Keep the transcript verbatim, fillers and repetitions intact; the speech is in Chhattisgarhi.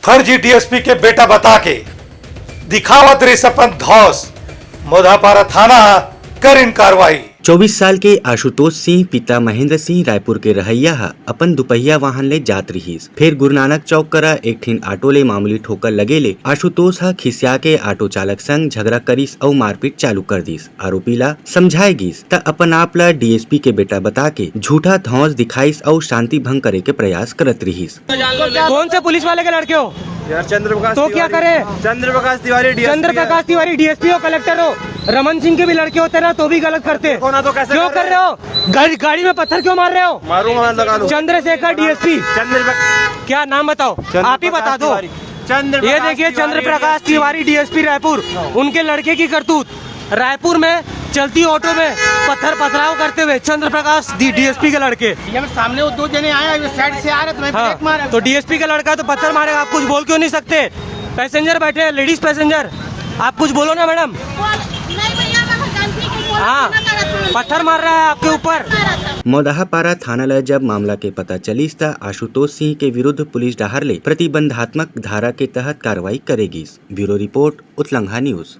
फर्जी डीएसपी के बेटा बता के दिखावत रहिस अपन धौंस, मोदापारा थाना करिन कार्रवाई। चौबीस साल के आशुतोष सिंह पिता महेंद्र सिंह रायपुर के रहइया ह अपन दुपहिया वाहन ले जात रिहिस। फेर गुरु नानक चौक करा एक ठिन ऑटो ले मामूली ठोकर लगे ले आशुतोष ह खिसिया के ऑटो चालक संग झगड़ा करिस अउ मारपीट चालू कर दिस। आरोपी ला समझाए गिस, त अपन आप ला डीएसपी के बेटा बता के झूठा धौंस दिखाइस अउ शांति भंग करे के प्रयास करत रिहिस। कौन से पुलिस वाले के लड़के हो? यार, चंद्र प्रकाश तो क्या तिवारी। करे? चंद्र प्रकाश तिवारी डीएसपी चंद्र है। प्रकाश तिवारी डीएसपी हो, कलेक्टर हो, रमन सिंह के भी लड़के होते ना, तो भी गलत करते। कौन है तो कैसे क्यों कर कर रहे रहे हो? गाड़ी गाड़ी में पत्थर क्यों मार रहे हो? मारूंगा मैं, लगा लूं। चंद्रशेखर डीएसपी, चंद्र प्रकाश क्या नाम बताओ? चंद्र आप ही प्रकाश बता दो। तिवारी। चंद्र ये प्रकाश देखिए, तिवारी चंद्र प्रकाश DSP। तिवारी डीएसपी रायपुर, उनके लड़के की करतूत। रायपुर में चलती ऑटो में पत्थर पथराव करते हुए चंद्र प्रकाश डीएसपी के लड़के। ये सामने वो दो जने आए, ये साइड से आ रहे, तो मैं हाँ, ब्रेक मारा। तो डीएसपी का लड़का तो पत्थर मारेगा, आप कुछ बोल क्यों नहीं सकते? पैसेंजर बैठे हैं, लेडीज पैसेंजर, आप कुछ बोलो ना मैडम। नहीं भैया, मैं जानती हूँ, बोला हाँ, ना, ना, ना, पत्थर मार रहा है आपके ऊपर। मोदहापारा थाना ल जब मामला के पता चलिस, त आशुतोष सिंह के विरुद्ध पुलिस डहार ले प्रतिबंधात्मक धारा के तहत कार्रवाई करे गिस। Bureau report, Utlangha news.